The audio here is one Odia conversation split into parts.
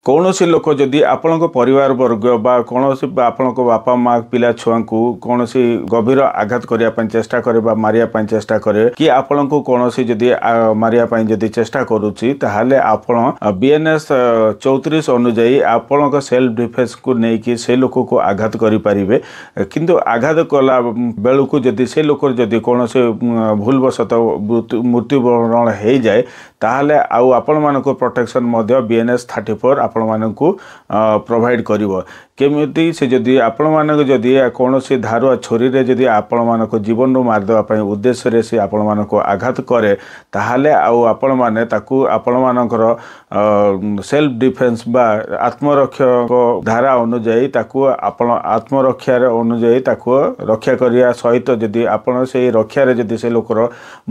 କୌଣସି ଲୋକ ଯଦି ଆପଣଙ୍କ ପରିବାର ବର୍ଗ ବା କୌଣସି ଆପଣଙ୍କ ବାପା ମା, ପିଲା ଛୁଆଙ୍କୁ କୌଣସି ଗଭୀର ଆଘାତ କରିବା ପାଇଁ ଚେଷ୍ଟା କରେ ବା ମାରିବା ପାଇଁ ଚେଷ୍ଟା କରେ କି ଆପଣଙ୍କୁ କୌଣସି ଯଦି ମାରିବା ପାଇଁ ଯଦି ଚେଷ୍ଟା କରୁଛି, ତାହେଲେ ଆପଣ ବିଏନ୍ଏସ୍ 34 ଅନୁଯାୟୀ ଆପଣଙ୍କ ସେଲ୍ଫ ଡିଫେନ୍ସକୁ ନେଇକି ସେ ଲୋକକୁ ଆଘାତ କରିପାରିବେ। କିନ୍ତୁ ଆଘାତ କଲା ବେଳକୁ ଯଦି ସେ ଲୋକର ଯଦି କୌଣସି ଭୁଲବଶତଃ ମୃତ୍ୟୁବରଣ ହେଇଯାଏ, ତାହେଲେ ଆଉ ଆପଣମାନଙ୍କୁ ପ୍ରୋଟେକ୍ସନ୍ ମଧ୍ୟ ବିଏନ୍ଏସ୍ 34 ଆପଣମାନଙ୍କୁ ପ୍ରୋଭାଇଡ଼ କରିବ। କେମିତି? ସେ ଯଦି ଆପଣମାନଙ୍କୁ ଯଦି କୌଣସି ଧାରୁଆ ଛୁରୀରେ ଯଦି ଆପଣମାନଙ୍କ ଜୀବନରୁ ମାରିଦେବା ପାଇଁ ଉଦ୍ଦେଶ୍ୟରେ ସେ ଆପଣମାନଙ୍କୁ ଆଘାତ କରେ, ତାହେଲେ ଆଉ ଆପଣମାନେ ତାକୁ ଆପଣମାନଙ୍କର ସେଲ୍ଫ ଡିଫେନ୍ସ ବା ଆତ୍ମରକ୍ଷକ ଧାରା ଅନୁଯାୟୀ ତାକୁ ଆପଣ ଆତ୍ମରକ୍ଷାର ଅନୁଯାୟୀ ତାକୁ ରକ୍ଷା କରିବା ସହିତ ଯଦି ଆପଣ ସେଇ ରକ୍ଷାରେ ଯଦି ସେ ଲୋକର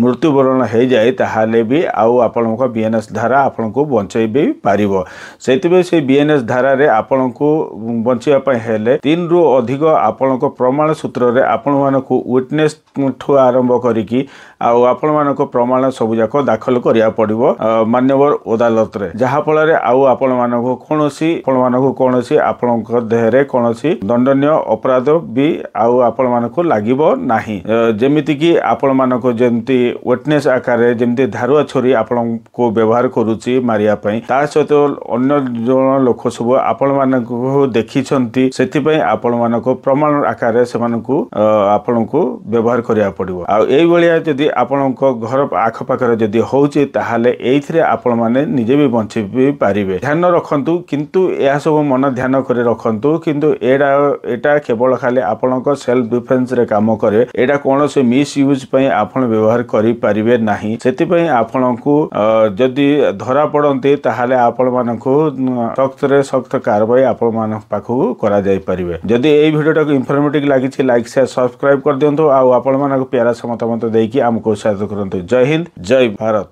ମୃତ୍ୟୁବରଣ ହେଇଯାଏ, ତାହେଲେ ବି ଆଉ ଆପଣଙ୍କ ବିଏନ୍ଏସ୍ ଧାରା ଆପଣଙ୍କୁ ବଞ୍ଚେଇ ବି ପାରିବ। ସେଇଥିପାଇଁ ସେଇ ବିଏନ୍ଏସ୍ ଧାରାରେ ଆପଣଙ୍କୁ ବଞ୍ଚିବା ପାଇଁ ହେଲେ 3ରୁ ଅଧିକ ଆପଣଙ୍କ ପ୍ରମାଣ ସୂତ୍ରରେ ଆପଣମାନଙ୍କୁ ୱିଟନେସ୍ ଠୁ ଆରମ୍ଭ କରିକି ଆଉ ଆପଣମାନଙ୍କ ପ୍ରମାଣ ସବୁଯାକ ଦାଖଲ କରିବାକୁ ପଡ଼ିବ ମାନ୍ୟବର ଅଦାଲତରେ, ଯାହାଫଳରେ ଆଉ ଆପଣମାନଙ୍କୁ କୌଣସି ଆପଣଙ୍କ ଦେହରେ କୌଣସି ଦଣ୍ଡନୀୟ ଅପରାଧ ବି ଆଉ ଆପଣମାନଙ୍କୁ ଲାଗିବ ନାହିଁ। ଯେମିତିକି ଆପଣମାନଙ୍କୁ ଯେମିତି ୱିଟନେସ୍ ଆକାରରେ ଯେମିତି ଧାରୁଆ ଛୁରୀ ଆପଣଙ୍କୁ ବ୍ୟବହାର କରୁଛି ମାରିବା ପାଇଁ, ତା ସହିତ ଅନ୍ୟ ଜଣ ଲୋକ ସବୁ ଆପଣମାନଙ୍କୁ ଦେଖିଛନ୍ତି, ସେଥିପାଇଁ ଆପଣମାନଙ୍କୁ ପ୍ରମାଣ ଆକାରରେ ସେମାନଙ୍କୁ ଆପଣଙ୍କୁ ବ୍ୟବହାର କରିବାକୁ ପଡ଼ିବ। ଆଉ ଏଇଭଳିଆ ଯଦି ଆପଣଙ୍କ ଘର ଆଖପାଖରେ ଯଦି ହଉଛି, ତାହେଲେ ଏଇଥିରେ ଆପଣମାନେ ନିଜେ ବି ବଞ୍ଚି ବି ପାରିବେ। ଧ୍ୟାନ ରଖନ୍ତୁ କିନ୍ତୁ, ଏହା ସବୁ ମନ ଧ୍ୟାନ କରି ରଖନ୍ତୁ। କିନ୍ତୁ ଏଇଟା କେବଳ ଖାଲି ଆପଣଙ୍କ ସେଲ୍ଫ ଡିଫେନ୍ସରେ କାମ କରେ। ଏଇଟା କୌଣସି ମିସ୍ ୟୁଜ୍ ପାଇଁ ଆପଣ ବ୍ୟବହାର କରିପାରିବେ ନାହିଁ। ସେଥିପାଇଁ ଆପଣଙ୍କୁ ଯଦି ଧରା ପଡ଼ନ୍ତି, ତାହେଲେ ଆପଣମାନଙ୍କୁ ସખ્ତରେ ସଖ୍ତ କାରବାଇ ଆପଣମାନଙ୍କ ପାଖକୁ କରାଯାଇପାରିବେ। ଯଦି ଏଇ ଭିଡ଼ିଓଟାକୁ ଇନଫର୍ମେଟିଭ ଲାଗିଛି, ଲାଇକ୍, ସେୟାର, ସବସ୍କ୍ରାଇବ କରିଦିଅନ୍ତୁ ଆଉ ଆପଣମାନଙ୍କ ପ୍ୟାରା ମତାମତ ଦେଇକି ଆମକୁ ଉତ୍ସାହିତ କରନ୍ତୁ। ଜୟ ହିନ୍ଦ, ଜୟ ଭାରତ।